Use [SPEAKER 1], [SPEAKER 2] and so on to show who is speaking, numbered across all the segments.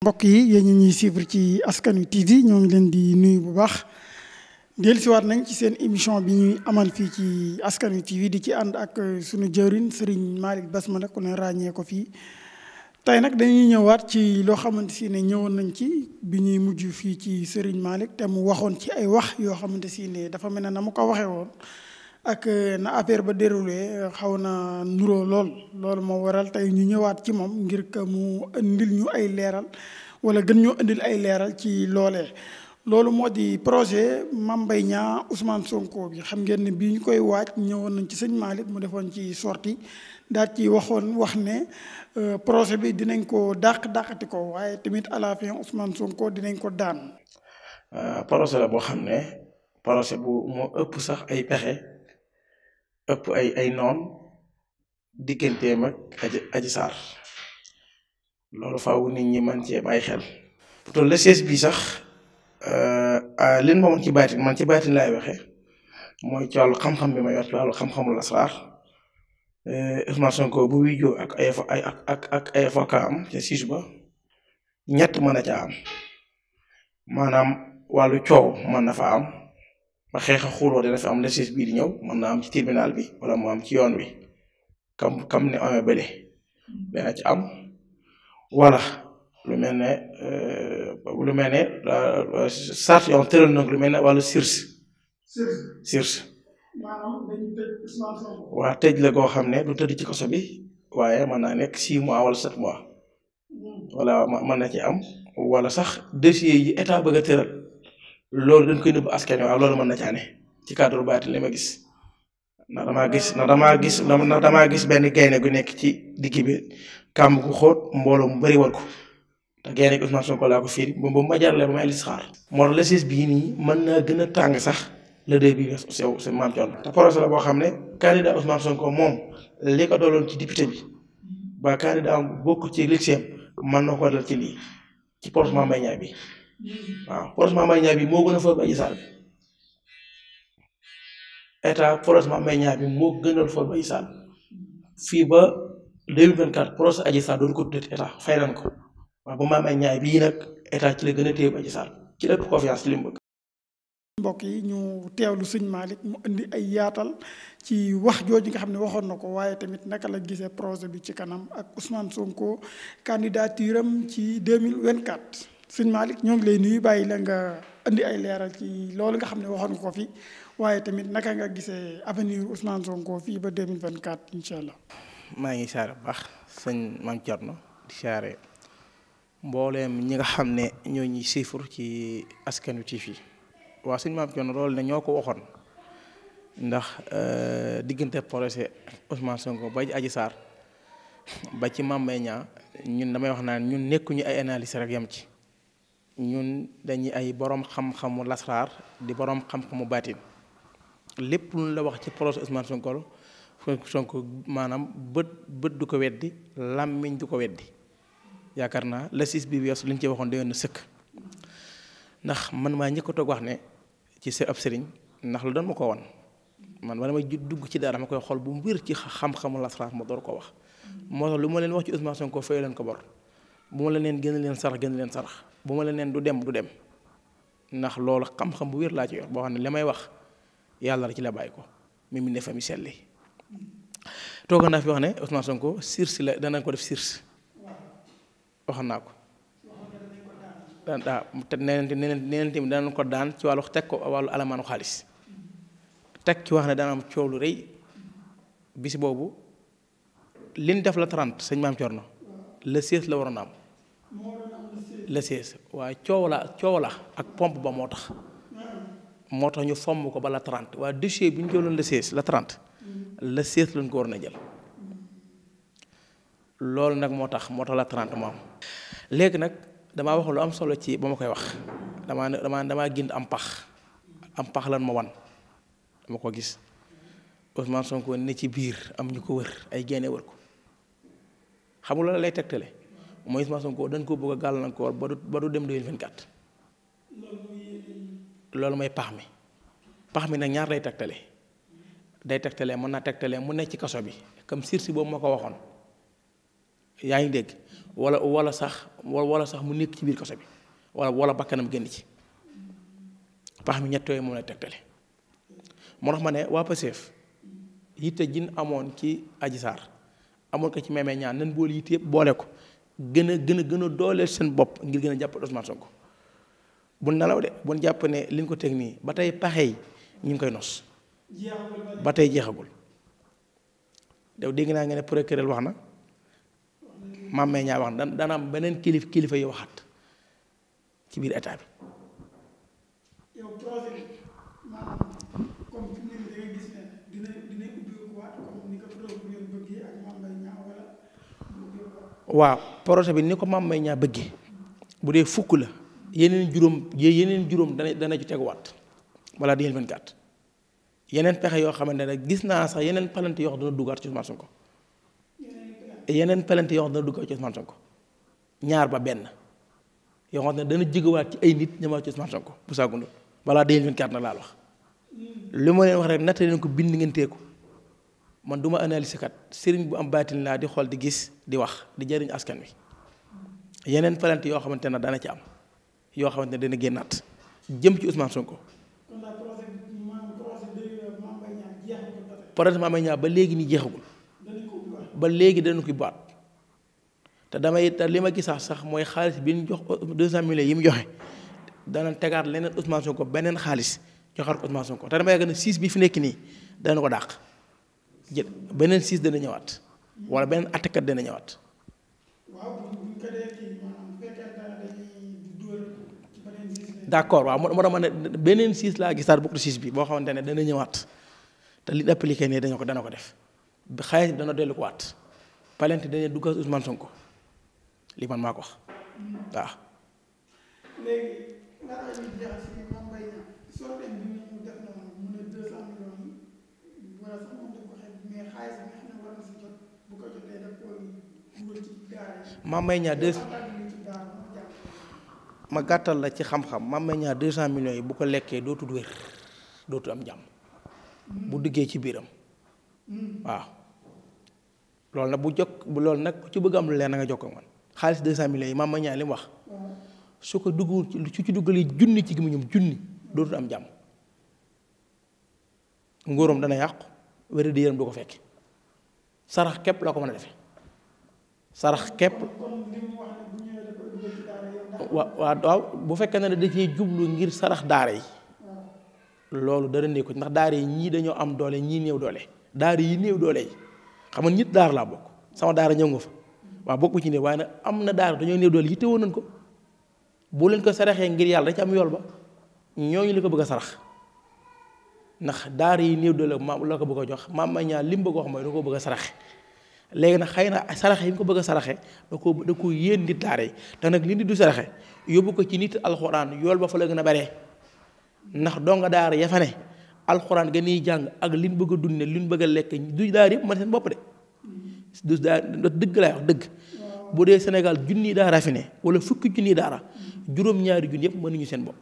[SPEAKER 1] mbokk yi yéen ñi ñuy suivre ci Askan Wi TV ñoo ngi leen di nuyu bu baax dellusiwaat nañ ci seen émission bi ñuy amal fii ci Askan Wi TV di ci ànd ak sunu jëwriñ Serigne Malick Basmala ku ne ràññee ko fii. tey nag dañuy ñëwaat ci loo xamante si ne ñëwoon nañ ci bi ñuy mujj fii ci Serigne Malick te mu waxoon ci ay wax yoo xamante si ne dafa mel ne na mu ko waxee woon ak na affaire ba déroulé xaw na nuroo loolu moo waral tey ñu ñëwaat ci moom ngir que mu indil ñu ay leeral wala gën ñoo indil ay leeral ci loolee. loolu moo di projet Mame Mbaye Niang Ousmane Sonko bi xam ngeen ne bii ñu koy waaj ñëwoon nañ ci sëñ Malick mu defoon ci sortie daal ci wax ne projet bi dinañ ko dàqati ko waaye tamit à la fin Ousmane Sonko dinañ ko daan.
[SPEAKER 2] projet la boo xam ne projet bu moo ëpp sax ay pexe ëpp ay noon digganteem ak Adji Sarr loolu faaw nit ñi mën cee bàyyi xel. pour le siège bi sax. leen moomoon ci baatin man ci baatin laay waxee mooy ci wàllu xam-xam bi ma yor ci wàllu xam-xamul asraar Ousmane Sonko bu wujjoo ak ay avocat am ca siis ba ñett mën a ca am maanaam wàllu coow mën na fa am ba xeex a xuuloo dina fi am le siis bii di ñëw mën na am ci tribunal bi wala mu am ci yoon wi kam ne amee bële dana ci am wala lu mel ne sart yoon tëral nag lu mel ne wàllu sirse waa tëj la goo xam ne du tëdd ci kaso bi waaye mën naa nekk 6 mois wala 7 mois wala mën na ci am wala sax dossier yi état bëgg a tëral loolu dañ koy nëbb askan wi waaw loolu mën na caa ne ci cadre baati li ma gis ndax damaa gis benn gaynde gu nekk ci digg bi kàmb gu xóot mbooloo mu bari war ko te gaynde gi Ousmane Sonko laa ko fiiri ba ma jarale ba may listixaar moo tax le siis bii nii mën naa gën a tàng sax le deux bi sew sa maam Thion te projet la boo xam ne candidat Ousmane Sonko moom li ko dooloon ci député bi ba candidat am bokk ci élection mën na ko dal ci lii ci projet Mame Mbaye Niang bi waaw projet Mame Mbaye Niang bi moo gën a fort ba Adji Sarr bi état projet Mame Mbaye Niang bi moo gënal fort ba Adji Sarr fii ba 2024 projet Adji Sarr doon ko tuddee état fay nañ ko waaw bu Mame Mbaye Niang bii nag état ci la gën a téye ba Adji Sarr ci lépp confiance ci li mu bëgg.
[SPEAKER 1] mbokk yi ñu teewlu sëñ Malick mu indi ay yaatal ci wax jooju nga xam ne waxoon na ko waaye tamit naka la gisee projet bi ci kanam ak Ousmane Sonko candidature am ci 2024. sëñ Malick ñoo ngi lay nuyu bàyyi la nga indi ay leeral ci loolu nga xam ne waxoon nga ko fi waaye tamit naka nga gisee avenir Ousmane Sonko fii ba 2024 incha allah.
[SPEAKER 2] maa ngi saare bu baax sëñ Mame Thierno di saare mbooleem ñi nga xam ne ñoo ñuy siifur ci Askan Wi TV waa sëñ Mame Thierno loolu ne ñoo ko waxoon ndax diggante projet Ousmane Sonko ba Adji Sarr ba ci Mame Mbaye Niang ñun damay wax naan ñun nekkuñu ay analyse rek yam ci ñun dañuy ay borom xam-xamu lasraar di borom xam-xamu baatin lépp lu la wax ci projet Ousmane Sonko maanaam bët du ko weddi làmmiñ du ko weddi yaakaar naa la siis bi weesu li ñu ci waxoon dayoon na sëkk ndax man maa njëkk a toog wax ne ci sa ab sëriñ ndax lu doon ma ko wan man ma damay dugg ci dara ma koy xool bu mu wér ci xam-xamu lasraar ma door ko wax moo tax lu ma leen wax ci Ousmane Sonko fay leen ko bor bu ma la neen gën leen sarax bu ma la neen du dem ndax loolu xam-xam bu wér laa ci yor boo xam ne li may wax yàlla ci la bàyyi ko mi ne fa mi selli tooga naa fi wax ne Ousmane Sonko sirsi la danañ ko def sirsi waxoon naa ko te neneen tamit danañ ko daan ci wàllu teg ko wàllu alamaanu xaalis teg ci wax ne dana am coow lu rëy bis boobu liñ def la 30 sëñ Mame Thierno le 16 la waroon a am le 16 waaye coow la ak pompe ba moo tax ñu fomm ko ba la 30 waaye dossier bi ñu jëloon le 16 la 30 le 16 lañ ko war na jël loolu nag moo tax la 30 moo am léegi nag damaa wax lu am solo ci ba ma koy wax damaa gind am pax lan ma wan dama ko gis Ousmane Sonko ne ci biir am ñu ko wër ay génne wër ko xam nga loolu lay tegtale mooy Ousmane Sonko dañ ko bëgg a gàllankoor ba du dem 2024 loolu mooy pax mi nag ñaar lay tegtale day tegtalee mën naa tegtalee mu nekk ci kaso bi comme sursis boobu ma ko waxoon yaa ngi dégg wala sax mu nekk ci biir kaso bi wala bakkanam génn ci pax mi ñett yooyu moom lay tegtale. moo tax ma ne waa Pastef yitte jin amoon ci Adji Sarr amoon ko ci Mame Niang nan boole yitte yëpp boole ko gën a dooleel seen bopp ngir gën a jàppale Ousmane Sonko bu nelaw de bu jàpp ne li ñu ko teg nii ba tey paxe yi ñu ngi koy nos ba tey jeexagul. yow dégg naa nga ne procureur wax na Mame Niang wax na dana am beneen kilifa yi waxaat ci biir état bi.
[SPEAKER 1] yow projet bi maanaam comme fi mu ne da ngay gis ne dina ubbi waat comme ni ko procureur bëggee ak Mame Niang wala.
[SPEAKER 2] waaw projet bi ni ko Mame Niang bëggee bu dee fukk la yeneen juróom dana ci teguwaat balaa 2024 yeneen pexe yoo xamante ne gis naa sax yeneen palante yoo xam dana duggaat ci Ousmane Sonko yeneen palante yoo xam dana duggaat ci Ousmane Sonko ñaar ba benn yoo xam ne dana jigawaat ci ay nit ñëwaat ci Ousmane Sonko bu saagundu balaa 2024 na laal wax li ma leen wax rek natt leen ko bind ngeen teeku man du ma analyser kat sëriñ bu am baatin laa di xool di gis di wax di jëriñ askan wi yeneen palante yoo xamante ne dana ci am yoo xamante ne dana génnaat jëm ci Ousmane Sonko. projet Mame Niang ba léegi nii jeexagul ba léegi danañ ko baat te li ma gisaat sax mooy xaalis bi ñu jox 200 millions yi mu joxe dana tegaat leneen Ousmane Sonko beneen xaalis joxaat ko Ousmane Sonko te dama yàgg ne 6 bi fi nekk nii dana ko dàq jël beneen 6 dana ñëwaat wala beneen attekat dana ñëwaat. d'accord waaw moo tax ma ne beneen 6 laa gisaat bokk 6 bi boo xamante ne dana ñëwaat. te li appliqué nii dana ko def xaalis bi dana dellu ko waat palante dana duggal Ousmane Sonko li man maa ko wax waaw.
[SPEAKER 1] léegi nga ñuy jeexal si Mame Niang sorteem bi mu def na mu ne 200 millions yi wala sax moom daf ko xeeb mais xaalis bi nga xam ne war na si jot bu ko jotee daf koy dugal ci daara yi.
[SPEAKER 2] Mame Niang ma gàttal la ci xam-xam Mame Niang 200 millions yi bu ko lekkee dootul wér dootul am jàmm. bu duggee ci biiram waaw loolu nag loolu nag ku ci bëgg am lu leer na nga jokkoo man xaalis 200 millions yi Mame Niang li mu wax su ko duggul ci duggalee junni ci gémmiñam junni dootul am jàmm ngóoram dana yàqu wér di yaram du ko fekk sarax képp la ko mën a defee sarax képp waaw bu fekkee ne da cee jublu ngir sarax daara yi loolu dara ne ko ndax daara yi ñii dañoo am doole ñii néew doole daara yi néew doole yi xam nga nit daara laa bokk sama daara ñëw nga fa waaw bokku ci ne waaye nag am na daara dañoo néew doole yitte woon nañ ko bu leen ko saraxee ngir yàlla da ci am yool ba ñooñu li ko bëgg a sarax ndax daara yi néew doole la ko bëgg a jox Mame Niang li mu bëgg a wax mooy da koo bëgg a saraxe léegi nag xëy na saraxe yi mu ko bëgg a saraxe da ko yéen nit daara yi te nag li nit du saraxe yóbbu ko ci nit alxuraan yool ba fa la gën a baree ndax donga daara ya fa ne alxuraan ga niy jàng ak li ñu bëgg a dunde li ñu bëgg a lekk du daara yëpp man seen bopp de du daara dëgg laay wax dëgg bu dee Sénégal junni daara fi ne wala fukki junni daara juróom-ñaari junni yëpp mënuñu seen bopp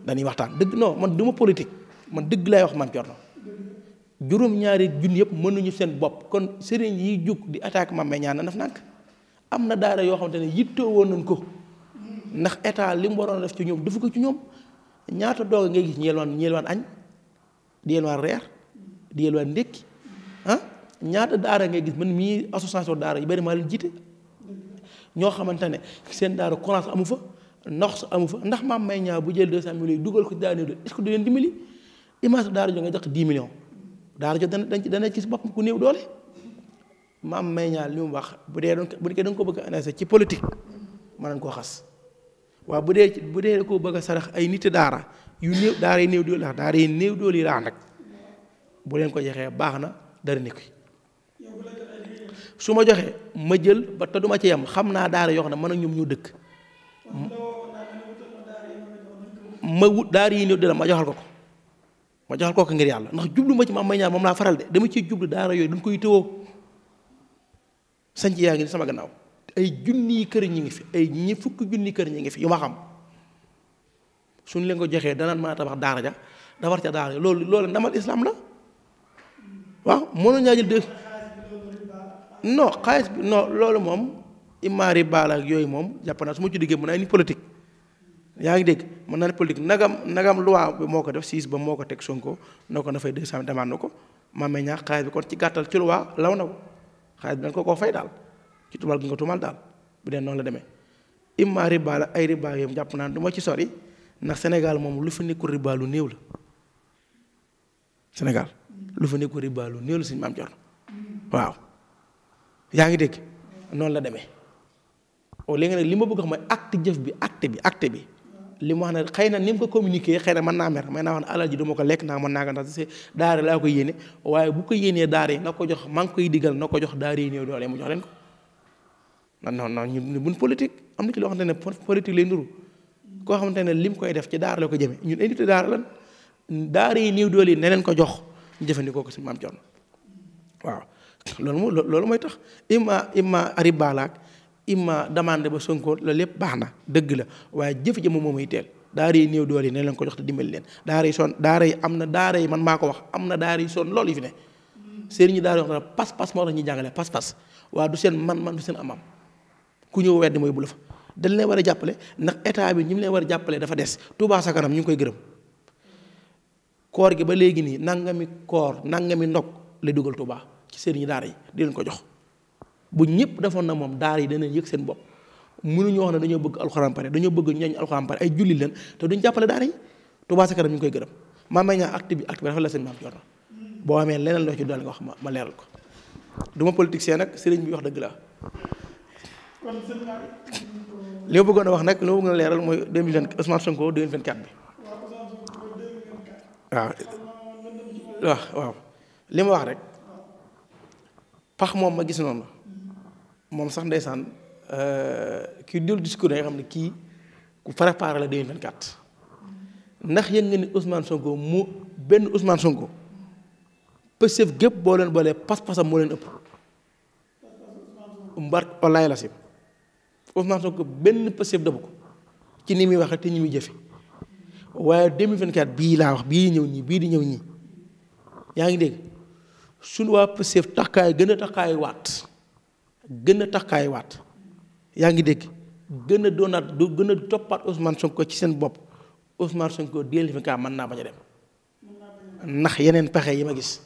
[SPEAKER 2] dañuy waxtaan dëgg non man du ma politique man dëgg laay wax man Thierno juróom-ñaari junni yëpp mënuñu seen bopp kon sëriñ yi jug di attaque Mame Niang na daf nànk am na daara yoo xamante ne yittoo woon nañ ko ndax état li mu waroon def ci ñoom defu ko ci ñoom ñaata doog ngay gis ñi yelwaan añ di yelwaan reer di yelwaan ndékki ñaata daara ngay gis man mii association daara yu bari maa leen jiite ñoo xamante ne seen daara courant amu fa ndox amu fa ndax Mame Niang bu jël 200 millions dugal ko daara est-ce que du leen dimbali image daara jo nga jox 10 millions daara jo dana ci bopp ku néew doole Mame Niang li mu wax bu dee da nga ko bëgg a analyser ci politique mën nañ koo xas waaw bu dee da koo bëgg a sarax ay nit daara yu néew daara yi néew doole la daara yi néew doole yi laa nag bu leen ko joxee baax na dara nekk su ma joxee ma jël ba te duma ci yem xam naa daara yoo xam ne man ak ñoom ñu dëkk ma wut daara yi néew doole ma joxal ko ngir yàlla ndax jublu ma ci Mame Niang moom laa faral de dama ciy jublu daara yooyu dañ koy tëwoo sanc yaa ngi ni sama gannaaw ay junniy kër ñi ngi fi ay ñi fukki junni kër ñi ngi fi yu ma xam suñ leen ko joxee danaan mën a tabax daara ja defar ca daara loolu ndamal islam la waaw mënoon ñaa jël non xaalis bi non loolu moom imma riba la ak yooyu moom jàpp naa su ma ci diggee mën naa ni politique yaa ngi dégg mën naa ni politique nagam loi bi moo ko def siis ba moo ko teg Sonko na ko na fay 200 demande na ko Mame Niang xaalis bi kon ci gàttal ci loi law na ko xaalis bi dañ ko koo fay daal ci tumal gi nga tumal daal bu dee noonu la demee imma riba la ay riba yooyu jàpp naa du ma ci sori ndax Sénégal moom lu fi nekkul riba lu néew la Sénégal lu fa nekkul riba lu néew la suñu maam Cerno waaw yaa ngi dégg noonu la demee léegi nag li ma bëgg a xam mooy acte bi li mu wax ne xëy na ni mu ko communiqué xëy na mën naa mer may naa wax ne alal ji du ma ko lekk naa mën naa ko ndax c'est daare laa ko yéene waaye bu ko yéenee daare na ko jox maa ngi koy digal na ko jox daare yi néew doole mu jox leen ko non ñu buñ politique am na ci loo xamante ne politique lay nduru koo xamante ne lim koy def ci daara la ko jëmee ñun ay nit daara lan daara yi néew doole yi ne leen ko jox ñu jëfandikoo ko si maam Cerno waaw loolu mooy tax imma riba la ak imma demande ba Sonko la lépp baax na dëgg la waaye jëf ja moom mooy teel daara yi néew doole yi ne leen ko jox te dimbali leen daara yi am na daara yi man maa ko wax am na daara yi son loolu yi fi ne sëriñ ñi daara yoo xam ne pas-pas moo tax ñuy jàngale pas-pas waaye du seen man du seen am ku ñëw weddi mooy bu la fa dañ leen war a jàppale ndax état bi ñi mu leen war a jàppale dafa des Touba sa kanam ñu ngi koy gërëm koor gi ba léegi nii nangami ndog lay dugal Touba ci sëriñ daara yi di leen ko jox bu ñëpp defoon na moom daara yi danañ yëg seen bopp mënuñu wax ne dañoo bëgg alxuraan pare dañoo bëgg ñooñ alxuraan pare ay julli leen te duñ jàppale daara yi Touba sa kanam ñu ngi koy gërëm Mame Niang acte bi dafa la seen maam Cerno boo amee leneen loo ci doon nga wax ma leeral ko du ma politicien nag sëriñ bi wax dëgg la li ma bëggoon a wax nag li ma bëggoon a leeral mooy 2024 Ousmane Sonko 2024 bi waaw li ma wax rek pax moom ma gis noonu moom sax ndeysaan kii dul discours nga xam ne kii ku préparé la 2024 ndax yëg nga ni Ousmane Sonko mu benn Ousmane Sonko Pastef gépp boo leen boolee pas-pasam moo leen ëpp mbar wallaay la sim Ousmane Sonko benn Pastef dëbb ko ci ni muy wax te ñi muy jëfe waaye 2024 bii laa wax bii di ñëw ñii yaa ngi dégg suñu waa Pastef gën a taxaay waat yaa ngi dégg gën a toppaat Ousmane Sonko ci seen bopp Ousmane Sonko 2024 mën naa bañ a dem ndax yeneen pexe yi ma gis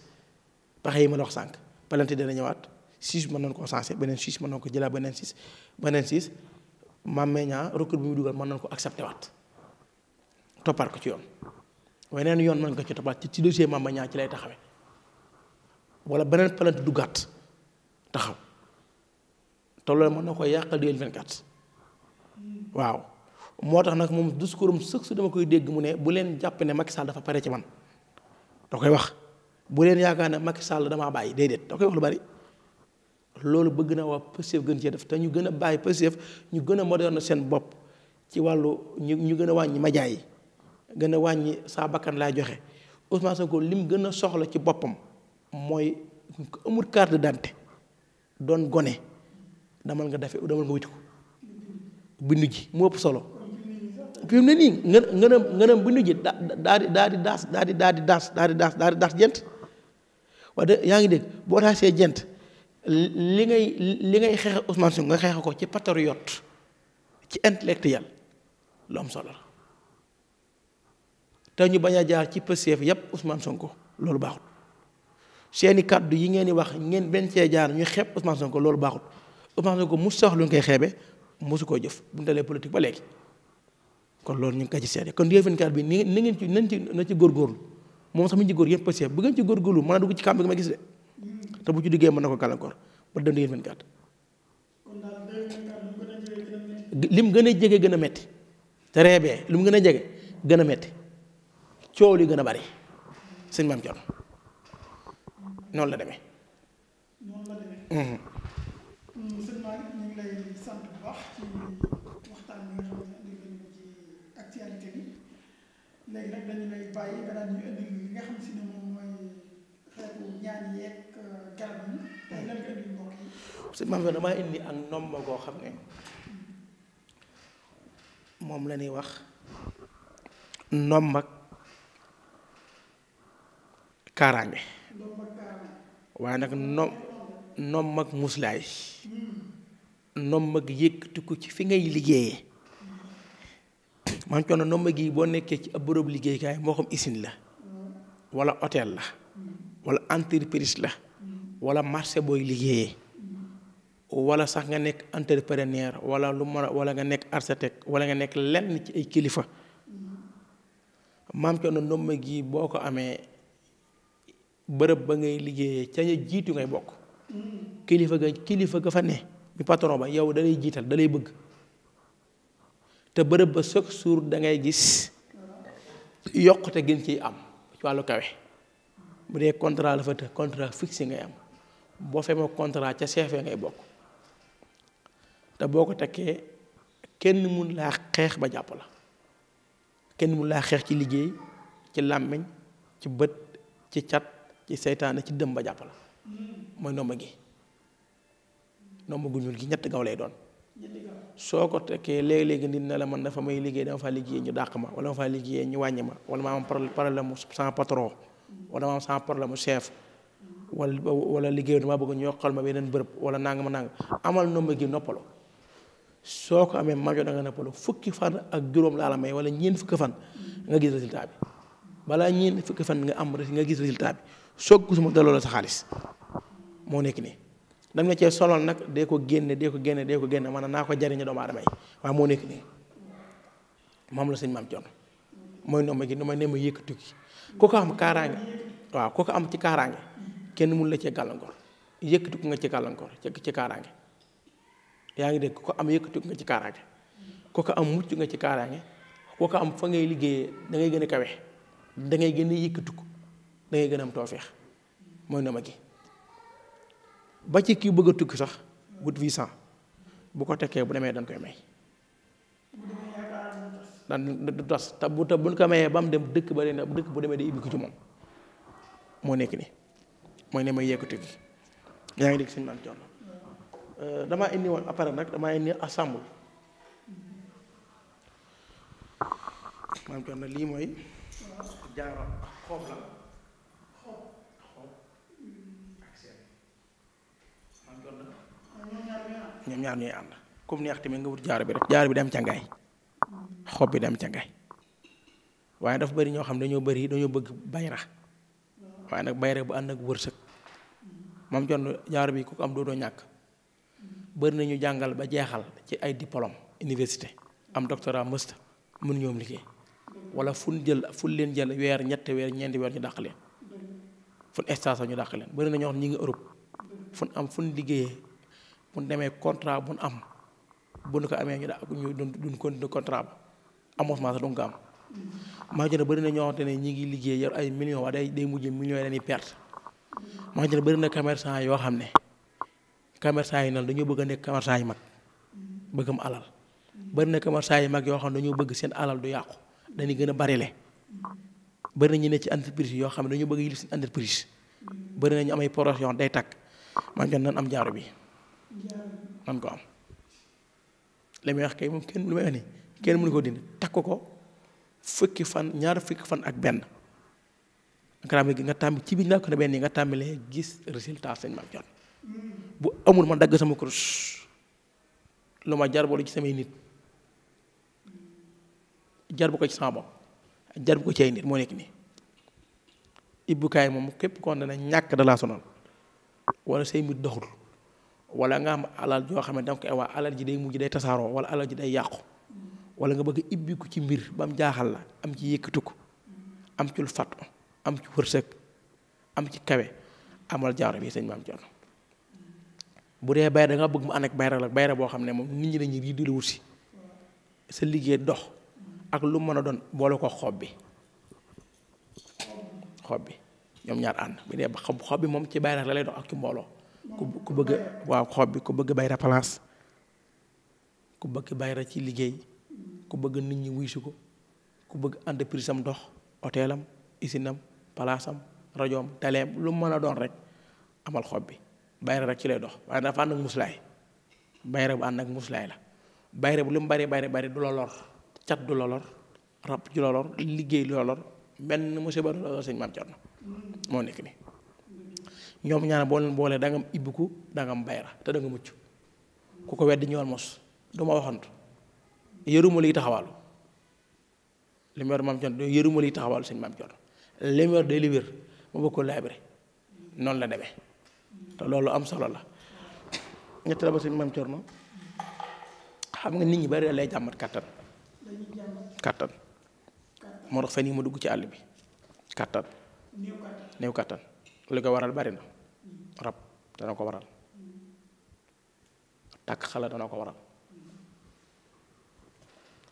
[SPEAKER 2] pexe yi ma la wax sànq palante dina ñëwaat 6 mën nañu koo sensé beneen 6 mën nañu ko jëlaat beneen 6 Mame Niang recours bi mu dugal mën nañu ko accepté waat toppaat ko ci yoon weneen yoon mën nga ko ci toppaat ci dossier Mame Niang ci lay taxawee wala beneen palante duggaat taxaw te loolu mën na ko yàqal 2024 waaw moo tax nag moom discours am sëg su dama koy dégg mu ne bu leen jàpp ne Macky Sall dafa pare ci man da koy wax bu leen yaakaar ne Macky Sall damaa bàyyi déedéet da koy wax lu bari loolu bëgg na waa Pastef gën cee def te ñu gën a bàyyi Pastef ñu gën a moderne seen bopp ci wàllu ñu gën a wàññi média yi gën a wàññi saa bakkan laa joxe Ousmane Sonko lim gën a soxla ci boppam mooy ko amul carte d'identité doon gone demal nga wuti ko bindu ji moo ëpp solo fi mu ne nii nga bindu ji daal di daas jent waaye yaa ngi dégg boo daasee jent li ngay xeexe Ousmane Sonko nga xeexe ko ci patriote ci intellectuel lu am solo la te ñu bañ a jaar ci Pastef yépp Ousmane Sonko loolu baaxut seeni kàddu yi ngeen di wax ngeen benn cee jaar ñu xeeb Ousmane Sonko loolu baaxut Ousmane Sonko mu sox lu ñu koy xeebe mosu koo jëf bu ñu dalee politique ba léegi kon loolu ñu ngi ko ci seede kon 2024 bi ni ngeen ci na ci góorgóorlu moom sax mu ngi ci góor yëpp Pastef bu ngeen ci góorgóorlu mën a dugg ci kàmb gi ma gis de te bu ci duggee mën na ko gàllankoor ba dem 2024 lim gën a jege gën a metti te reebee lim gën a jege gën a metti coow li gën a bari sëñ Mame Cerno noonu la demee.
[SPEAKER 1] sëñ Malick ñu ngi lay sant bu baax ci waxtaan bi nga xam ne indi nañu ko ci actualité bi léegi nag dañu lay bàyyi nga daan ñu indi li nga xam si ne moom mooy xeetu ñaan yeeg garab yi tey lan nga indi mbokk yi.
[SPEAKER 2] sëñ Mame damaa indi ak ndomba goo xam ne moom la ñuy wax ndombak kaaraange waaye nag ndombak muslaay nomba gi yëkkatiku ci fi ngay liggéeyee maam Cerno nomba gi boo nekkee ci ab bërëb liggéeykaay moo xam usine la wala hôtel la wala entreprise la wala marché booy liggéeyee wala sax nga nekk entrepreneur wala lu mën a wala nga nekk architecte wala nga nekk lenn ci ay kilifa maam Cerno nomba gi boo ko amee bërëb ba ngay liggéeyee ca ña jiitu ngay bokk kilifa ga fa ne bi patron ba yow da lay jiital da lay bëgg te bërëb ba chaque jour da ngay gis yokkute gën ciy am ci wàllu kawe bu dee contrat la fa te contrat fixe ngay am boo feemoo contrat ca CFE ngay bokk te boo ko tekkee kenn mun laa xeex ba jàpp la kenn mun laa xeex ci liggéey ci làmmiñ ci bët ci cat ci seytaane ci dëm ba jàpp la mooy nomba gi nomba gu ñuul gi ñett gaw lay doon soo ko tekkee léegi-léegi nit na la man dafa may liggéey dama faa liggéey ñu dàq ma wala dama faa liggéey ñu wàññi ma wala ma am problème sans patron wala ma am sans problème mu chef wala liggéey dama bëgg ñu yokkal ma beneen bërëb wala nanga amal nomba gi noppalo soo ko amee majo da nga noppalo fukki fan ak juróom laa la may wala ñeent fukki fan nga gis résultat bi balaa ñeent fukki fan nga gis résultat bi soo ko gisuma daloo la sa xaalis moo nekk nii dam na cee solol nag dee ko génne maanaam naa ko jariñu doomu aadama yi waaye moo nekk nii moom la sëñ Maam Cerno mooy nomba gi mooy ne ma yëkkati ki ku ko am kaaraange waaw ku ko am ci kaaraange kenn mun la cee gàllankoor yëkkati ko nga ci gàllankoor ci kaaraange yaa ngi dégg ku ko am yëkkati ko nga ci kaaraange ku ko am mucc nga ci kaaraange ku ko am fa ngay liggéeyee da ngay gën a kawe da ngay gën a yëkkati ko da ngay gën a am toofeex mooy nomba gi ba ci kii bëgg a tukki sax wut visa bu ko tekkee bu demee dañ koy may daan du tas te buñ ko mayee ba mu dem dëkk bu demee day ibbi ko ci moom moo nekk nii mooy ne may yekku tukki yaa ngi dégg sëñ Maam Cerno damaa indi woon après nag damaa indi assemble Maam Cerno lii mooy jaaro xoob la ñoom ñaar ñooy ànd comme neex tamit nga wut jaaro bi rek jaaro bi dem cangaay xob bi dem cangaay waaye dafa bëri ñoo xam dañoo bëgg bayra waaye nag bayra bu ànd ak wërsëg Maam Cerno jaaro bi ku ko am doo ñàkk bëri nañu jàngal ba jeexal ci ay diplôme université am doctorat mësta mun ñoom liggéey wala fu leen jël weer ñetti weer ñeenti weer ñu dàq leen fu station ñu dàq leen bëri na ñoo xam ñi ngi Europe fu liggéeyee bu ñu demee contrat bu ñu am bu ñu ko amee ñu duñ continuer contrat ba amoon sax du nga ko am. maa ngi bëri na ñoo xamante ne ñi ngi liggéey yor ay millions waaye day mujj millions yi dañuy perte. maa ngi bëri na commerçant yoo xam ne commerçant yi nag dañoo bëgg a nekk commerçant yi mag bëgg am alal bëri na commerçant yi mag yoo xam ne dañoo bëgg seen alal du yàqu dañuy gën a barile. bëri na ñu ne ci entreprise yoo xam ne dañoo bëgg yilif seen entreprise bëri na ñu am ay projet yoo xam day tàkk maa ngi nan am jaaro bi man ko am li may wax kay moom kenn lu may wax ni kenn mënu ko dindi takk ko ñaar fukki fan ak benn nga tàmbi ci biir ko ne benn yi nga tàmbalee gis résultat sëñ Maam Cerno bu amul ma dagg sama kurus lu ma jar boolu ci samay nit jar bu ko ci sama bopp jar bu ko ci ay nit moo nekk nii ibbukaay moom képp kon dana ñàkk da laa sonal wala say mbir doxul wala nga am alal joo xam ne danga koy waa alal ji day mujj day tasaaroo wala alal ji day yàqu wala nga bëgg ibbiku ci mbir ba mu jaaxal la am ci yëkkatu ko am ci lu fàttu am ci wërsëg am ci kawe amal jaaro bi sëñ Maam Cerno bu dee bayra da nga bëgg mu ànd ak bayra boo xam ne moom nit ñi dañuy di la wut si sa liggéey dox ak lu mën a doon boole ko xob bi ñoom ñaar ànd bu dee xob bi moom ci bayra la lay dox ak ci mbooloo ku bëgg waaw xob bi ku bëgg bayra place ku bëgg bayra ci liggéey ku bëgg nit ñi wuy si ko ku bëgg entreprise am dox hôtelam isinam palaasam rajoom teleem lu mën a doon rek amal xob bi bayra rek ci lay dox waaye dafa ànd ak muslaay bayra bu ànd ak muslaay la bayra bu lu mu bari du la lor cat du la lor rab du la lor liggéey du la lor benn musiba du la lor sëñ Maam Cerno moo nekk ni ñoom ñaar boo leen boolee da nga am ibbiku da nga am bayra te da nga mucc ku ko weddi ñëwal mos du ma waxantu yëruma liy taxawaalu li mu yor maam Cerno yëruma liy taxawaalu sëñ maam Cerno li mu yor day li wér ma bëgg ko laabire noonu la demee te loolu am solo la. ñett la ba sëñ maam Cerno xam nga nit ñi bari lay jàmbat kàttan moo tax fan yi ma dugg ci àll bi kàttan néew kàttan li ko waral bari na rab dana ko waral takk xala dana ko waral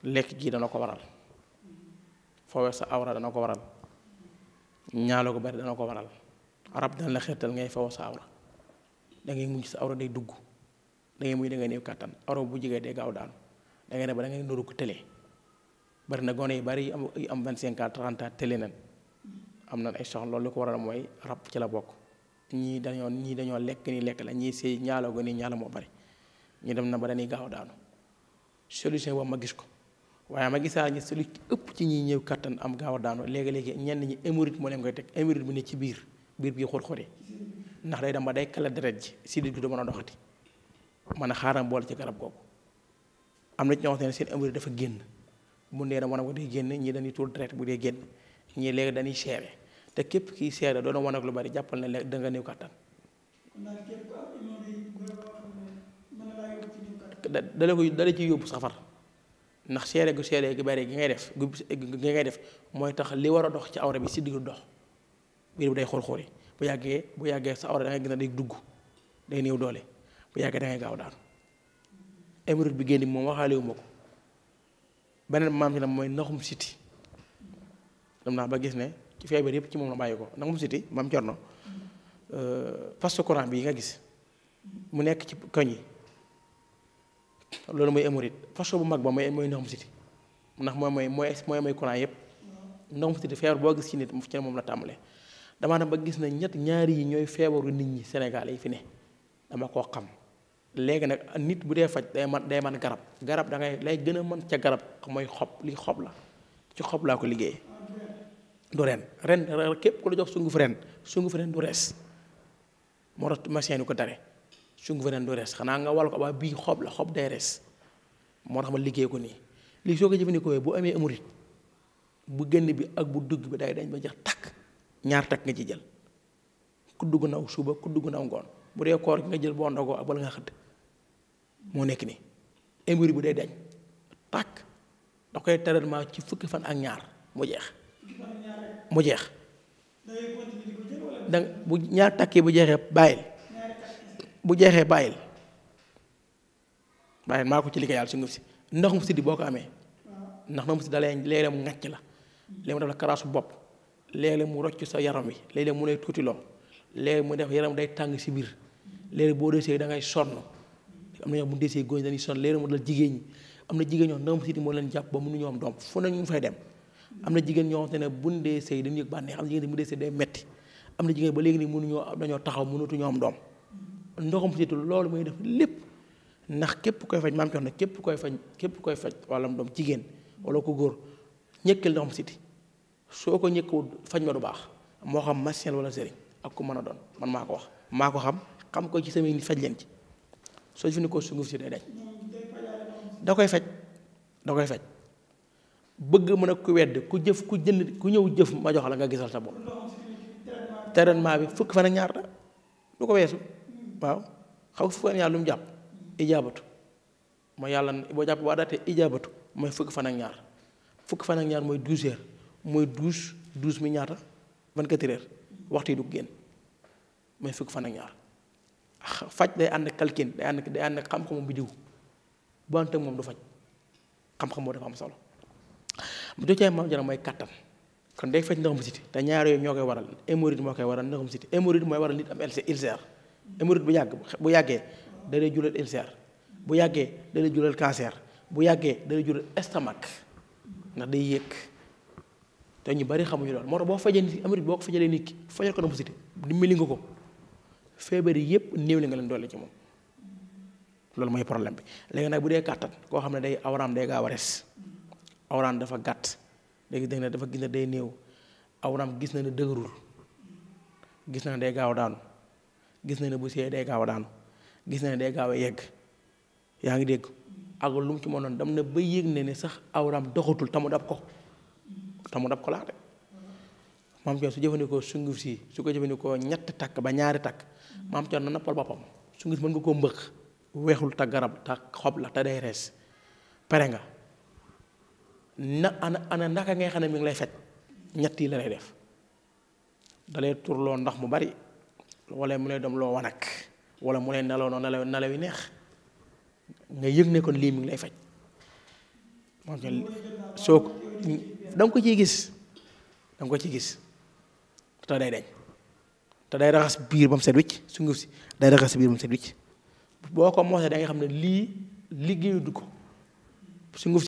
[SPEAKER 2] lekk gi dana ko waral foowe sa awra dana ko waral ñaalo ko bari dana ko waral rab dana la xeetal ngay foowe sa awra da ngay mujj sa awra day dugg da ngay mujj da ngay néew kàttan awra bu jigee day gaaw daanu da ngay ne ba da ngay nuru ko tële bari na gone yu bari yu am 25 ans 30 ans tële nañ am na ay soxla loolu li ko waral mooy rab ci la bokk ñii dañoo lekk ni lekk la ñii sëy ñaaloo ko nii ñaala moo bari ñu dem na ba dañuy gaaw daanu solution boobu ma gis ko waaye ma gisaa ñi solu ëpp ci ñi ñëw kattan am gaaw daanu léegi-léegi ñenn ñi hémorroïde moo leen koy teg hémorroïde bu ne ci biir bi xóot-xóoti ndax day dem ba day kala deret ji si di du mën a doxati mën a xaaram boole ci garab googu am na ci ñoo xam ne seen hémorroïde dafa génn bu ndee na mën a ko day génn ñii dañuy tuur deret bu dee génn ñii léegi dañuy seere te képp kii seere doona wan ak lu bari jàppal na léegi da nga néew kattan dala ci yóbbu safar ndax seere gi bari gi ngay def mooy tax li war a dox ci awra bi si diggu dox biir bi day xool-xooli bu yàggee sa awra da ngay gis ne day dugg day néew doole bu yàggee da ngay gaaw daanu hémorroïde bi génn moom waxaale wu ma ko beneen maam ci la mooy naxum siti dem naa ba gis ne ci feebar yëpp ci moom la bàyyi ko naxum siti maam Cerno faste courant bi yi nga gis mu nekk ci koñ yi loolu mooy hémorroïde façon bu mag ba mooy ndoxum siti ndax mooy courant yëpp ndoxum siti feebar boo gis ci nit ci moom la tàmbalee damaa dem ba gis na ñaari yi ñooy feebaru nit ñi Sénégal yi fi ne dama koo xam léegi nag nit bu dee faj day man garab da ngay lay gën a mën ca garab mooy xob li xob la ci xob laa ko liggéeyee du ren képp ku la jox sunguf ren du rees moo tax machine yi ko dare sunguf ren du rees xanaa nga wal ko ba bii xob la xob day rees moo tax ma liggéey ko nii lii soo ko jëfandikoo bu amee hémorroïde bu génn bi ak bu dugg bi day dañ ba jeex takk ñaar takk nga ci jël ku dugg naw suba ku dugg naw ngoon bu dee koor gi nga jël boo ndogoo ak bala nga xëdd moo nekk nii hémorroïde bi day dañ takk da koy traitement ci fukki fan ak ñaar mu jeex danga bu ñaar takk yi bu jeexee bàyyil maa ko ci liggéeyal su nguf si ndoxum siddi boo ko amee ndax ndoxum siddi da léeg-léeg mu ŋàcc la léeg mu def la karaasu bopp léeg-léeg mu rocc sa yaram wi léeg-léeg mu lay tuuti loo léeg mu def yaram day tàng si biir léeg boo desee da ngay sonn am na ñoo mu desee góoñ dañuy sonn léeg mu dal jigéen ñi am na jigéen ñoo ndoxum siddi moo leen jàpp ba mënuñoo am doom fu nañ ñu fay dem am na jigéen ñoo xam ne buñ dee sëy dañu yëg bànneex am na jigéen mu dee sëy day metti am na jigéen ba léegi nii dañoo taxaw mënatuñoo am doom ndoxum siddi loolu mooy def lépp ndax képp koy faj maam ci wax ne képp koy faj wala doom jigéen wala ko góor ñëkkal ndoxum siddi soo ko ñëkkawul faj ma du baax moo xam machine wala sëriñ ak ku mën a doon man maa ko wax maa ko xam ko ci samay nit faj leen ci soo fi ni ko sunguf si day dañ da koy faj bëgg mën a ku wedd ku ñëw jëf ma jox la nga gisal sa bopp traitement bi fukk fan ak ñaar la du ko weesu waaw xaw fukk fan ak ñaar lu mu jàpp ijaabatu mooy yàlla boo jàpp boo daatee ijaabatu mooy fukk fan ak ñaar mooy 12 heures mooy 12 mi ñaata 24 heures waxtu yi du génn mooy fukk fan ak ñaar faj day ànd ak kalkin day ànd ak xam-xamu bi diw bu ànd ak moom du faj xam-xam boo dafa am solo bu dee maam Cerno mooy kattan kon day faj ndoxum siti te ñaar yooyu ñoo koy waral hémorroïde moo koy waral ndoxum siti hémorroïde mooy waral nit am ulcère hémorroïde bu yàggee da lay jural ulcère bu yàggee da lay jural cancer bu yàggee da lay jural estomac ndax day yéeg te ñu bari xamuñu loolu moo tax boo fajee nit hémorroïde boo ko fajalee nit ki fajal ko ndoxum siti dimbali nga ko feebar yi yëpp néew li nga leen doole ci moom loolu mooy problème bi léegi nag bu dee kàttan koo xam ne day awraam day gaaw a res awraam dafa gàtt léegi dégg na dafa gis ne day néew awraam gis na ne dëgërul gis na ne day gaaw a daanu gis na ne bu see day gaaw a daanu gis na ne day gaaw a yegg yaa ngi dégg ak lu mu ci mënoon dem na ba yëg ne sax awraam doxatul tamu dab ko laa de maam Thierno su jëfandikoo sunguf si su ko jëfandikoo ñett takk ba ñaari takk maam Thierno na noppal boppam sunguf mën nga koo mbëq weexul ta garab ta xob la te day rees pare nga ana naka ngay xam ne mi ngi lay faj ñett yi la lay def dalay turloo ndax mu bari wala mu lay dem loo wanak wala mu lay nelaw noonu nelaw yi neex nga yëg ne kon lii mi ngi lay faj moom soo ko da nga ko ciy gis te day dañ te day raxas biir ba mu set wicc sunguf si day raxas biir ba mu set wicc boo ko moosee da nga xam ne lii liggéeyu du ko sunguf